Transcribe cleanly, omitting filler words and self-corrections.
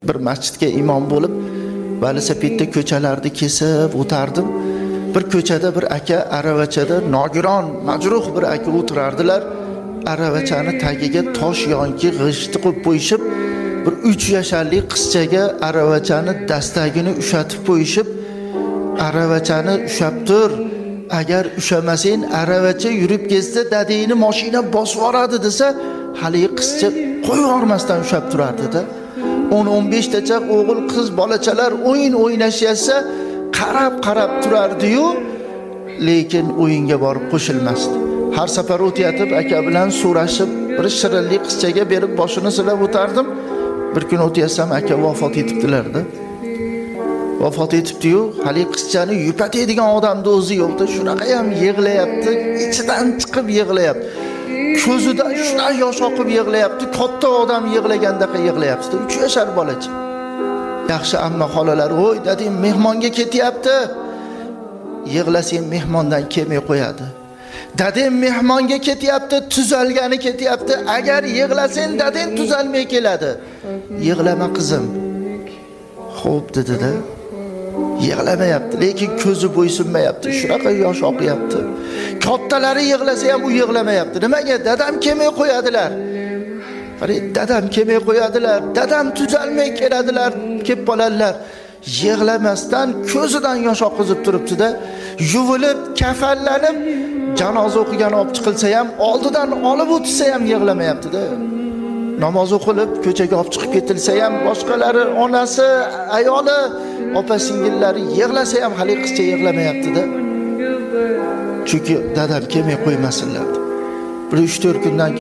Bir masjidga imom bo'lib, velosipedda ko'chalarni kesib o'tardim. Bir ko'chada bir aka aravachada nogiron, majruh bir aka o'tirardilar. Aravachani tagiga tosh yonki g'ishtni qo'yib qo'yishib, bir 3 yasharlik qizchaga aravachani dastagini ushatib qo'yishib, aravachani ushlab tur. Agar ushamasang, aravacha yurib ketsa, dadangni mashina bosib yuboradi desa, haligi qizcha qo'yib yubormasdan ushlab turardi-da. 10-15 tacha o'g'il qiz bolachalar o'yin o'ynashyapsa, qarab qarab turardi-yu, lekin o'yinga borib qo'shilmasdi. Har safar o'tayotib aka bilan so'rashib, bir shirinlik qizchaga berib boshini silab o'tardim. Bir kun o'tayapsam, aka vafot etibdilar-da. Vafot etibdi-yu, haligi qizchani yupatadigan odamni o'zi yo'qda, shunaqa ham yig'layapti, ichidan chiqib yig'layapti. Ko'zidan shunaqa yosh oqib yig'layapti, katta odam yig'lagandaqa yig'layapti. 3 yashar bolacha. Yaxshi amma xolalar, "Voy, dadam mehmonga ketyapti." Yig'lasang mehmondan kelmay qo'yadi. Dadam mehmonga ketyapti, tuzalgani ketyapti. Agar yig'lasang, dadang tuzalmay keladi. Yig'lama qizim. Xo'p dedi-da. Yig'lamayapti, lekin ko'zi bo'ysunmayapti. Shunaqa yosh oqyapti. Kattalari yig'lasa ham u yig'lamayapti. Nimaga? Dadam kelmay qo'yadilar. Qarang, dadam kelmay qo'yadilar, dadam tuzalmay keladilar, kelib qoladilar. Yig'lamasdan ko'zidan yosh oqizib turibdi-da, yuvilib, kafanlanib, janoza o'qigan olib chiqilsa ham, oldidan olib o'tsa ham yig'lamayapti-da. Namoz o'qilib, ko'chaga olib chiqib ketilsa ham, boshqalari, onasi, ayoli, opa singillari yig'lasa ham hali qizcha yig'lamayapti-da. Chunki dadam kelmay qo'ymasinlar. Bir 3-4 kundan